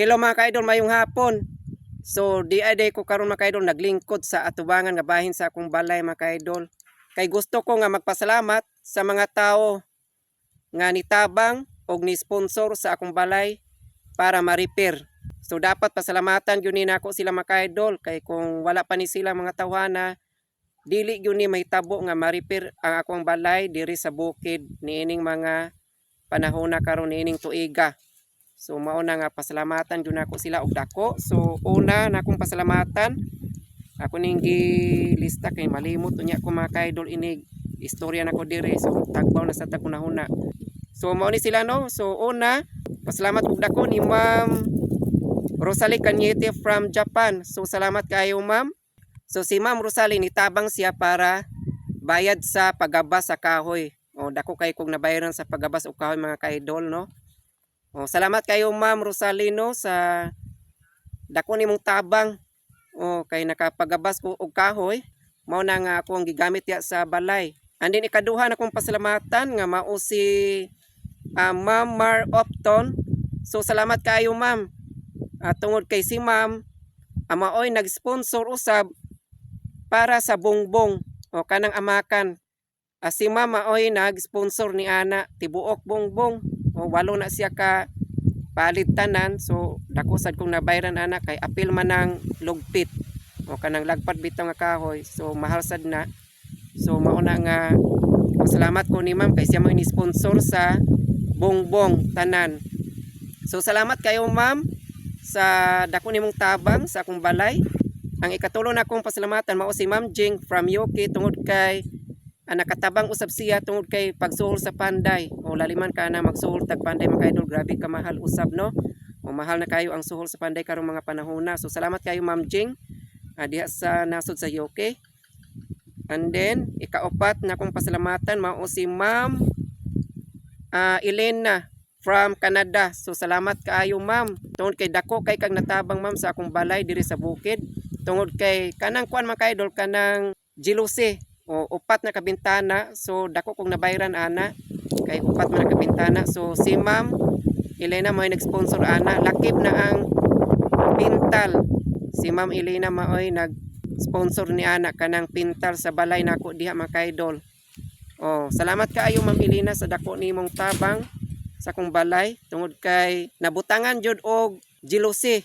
Hello, mga ka-idol, mayong hapon. So di ay ko karon, mga ka-idol, naglingkod sa atubangan nga bahin sa akong balay, mga ka-idol. Kay gusto ko nga magpasalamat sa mga tao nga nitabang og ni sponsor sa akong balay para ma-repair. So dapat pasalamatan gyud ni nako sila, mga ka-idol, kay kung wala pa ni sila mga tawhana, dili gyud ni mahitabo nga ma-repair ang akong balay diri sa bukid niining mga panahona karon, niining tuiga. So mao na nga pasalamatan gyud nako sila og dako. So una na akong pasalamatan, ako ning gilista kay malimot unya ko, mga ka-idol, inig istorya nako diri. So tagbaw na sa tagunahuna. So mao ni sila, no. So una, pasalamat og dako ni Ma'am Rosalie Cañete from Japan. So salamat kayo, ma'am. So si Ma'am Rosalie, nitabang siya para bayad sa pagabas sa kahoy. O dako kay kog nabayaran sa pagabas og kahoy, mga ka-idol, no. O salamat kayo, Ma'am Rosalino, sa dako nimong tabang. O kay nakapagabas ko og kahoy, mao na nga ako ang gigamit ya sa balay. And then ikaduha na kong pasalamatan nga mao si Ma'am Mar Opton. So salamat kayo, ma'am. Tungod kay si ma'am maoy nag-sponsor usab para sa bongbong o kanang amakan. Si ma'am maoy nag-sponsor ni ana tibuok bongbong. O walo na siya ka palit tanan, so dako sad kong nabayran ana kay apil man ang lugpit o kanang lagpad bitaw nga kahoy, so mahal sad na. So mao na nga pasalamat ko ni ma'am kay siya mo ni-sponsor sa bongbong tanan. So salamat kayo, ma'am, sa dako nimong tabang sa akong balay. Ang ikatulo na akong pasalamatan mao si Ma'am Jing from UK tungod kay nakatabang usab siya tungod kay pagsuhol sa panday. O laliman ka na magsuhol tag panday, mga idol, grabe ka mahal usab, no. O mahal na kayo ang suhol sa panday karong mga panahon na. So salamat kayo, Ma'am Jing, diha sa nasod sa UK. And then ikaupat na akong pasalamatan mao si Ma'am Elena from Canada. So salamat kaayo, ma'am. Tungod kay dako kay kag natabang, ma'am, sa akong balay diri sa bukid. Tungod kay kanang kuan, mga ka-idol, kanang jealousy o upat na kabintana. So dako kong nabayran ana kay upat man na kabintana. So si Ma'am Elena mao'y nag-sponsor ana. Lakip na ang pintal. Si Ma'am Elena mao'y nag-sponsor ni ana kanang pintal sa balay nako diha, mga ka-idol. Oh, salamat kaayo, Ma'am Elena, sa dako nimong tabang sa akong balay tungod kay nabutangan jud og jealousy.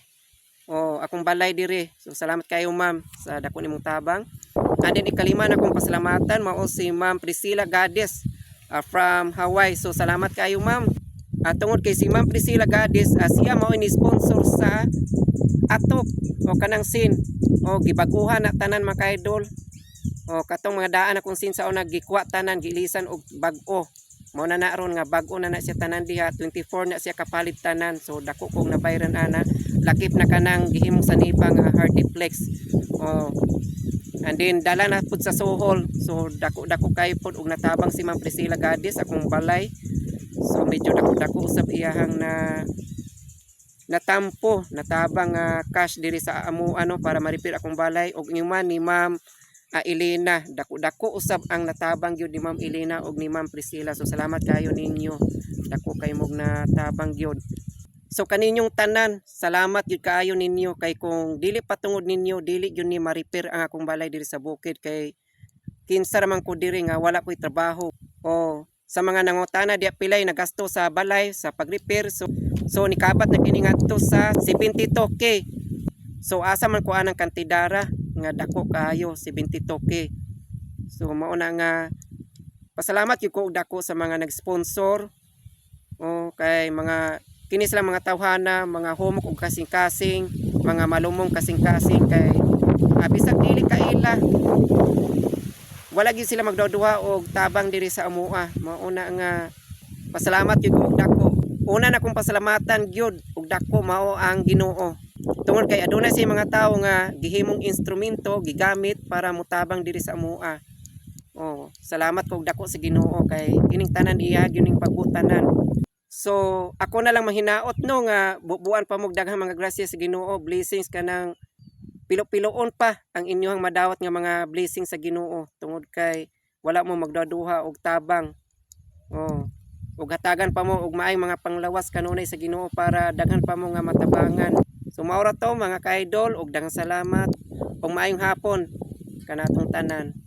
Oh, akong balay diri. So salamat kayo, ma'am, sa dako nimong tabang. And then ikalima na akong pasalamatan mao si Ma'am Priscilla Gades from Hawaii. So salamat kayo, ma'am. Tungod kay si Ma'am Priscilla Gades, siya mao ni sponsor sa atop o kanang sin. O gibaguhan na tanan, mga ka-idol. O katong mga daan akong sin sa una, gikuha tanan, gilisan og bag-o. Mao na na ron nga bag-o na na siya tanan diha, 24 na siya kapalit tanan. So dako kong nabayran ana. Lakip na kanang gihimong saniba nga Hardiflex. O and then dala na pud sa suhol. So dako dako kay pud og natabang si Ma'am Priscilla Gades akong balay. So medyo dako dako usab iyahang na natampo, natabang nga cash diri sa amo ano para ma-repair akong balay og man ni Ma'am Elena. Dako-dako usab ang natabang gyud ni Ma'am Elena og ni Ma'am Priscilla. So salamat kayo ninyo. Dako kay mog natabang gyud. So kaninyong tanan, salamat gyud kaayo ninyo kay kung dili patungod ninyo, dili gyud ni ma-repair ang akong balay diri sa bukid kay kinsa ra man ko diri nga wala ko'y trabaho. O sa mga nangutana diya pilay nagasto sa balay sa pag-repair, so nikabat na kini ngadto sa 72K. So asa man ko anang kantidara nga dako kaayo 72K? So mao na nga pasalamat gyud ko og dako sa mga nag-sponsor o kay mga kini sila mga tawhana, mga humok og kasing-kasing, mga malumong kasing-kasing kay bisag dili kaila, wala gyud sila magduduha og tabang diri sa amoa. Mao na nga pasalamat gyud ko og dako. Una na kong pasalamatan gyud og dako mao ang Ginoo. Tungod kay aduna siya mga tawo nga gihimong instrumento, gigamit para motabang diri sa amoa. Oh, salamat ko og dako sa Ginoo kay kining tanan iya gyud ning pagbutanan. So, ako na lang mahinaot, no, nga bubuan pa mo og daghang mga grasya sa Ginoo, blessings, kanang pilo-piloon pa ang inyong madawat nga mga blessings sa Ginoo tungod kay wala mo magduduha og tabang. Oh. Ug hatagan pa mo og maayong mga panglawas kanunay sa Ginoo para daghan pa mo nga matabangan. So mao ra to, mga ka-idol, ug daghang salamat ug maayong hapon kanatong tanan.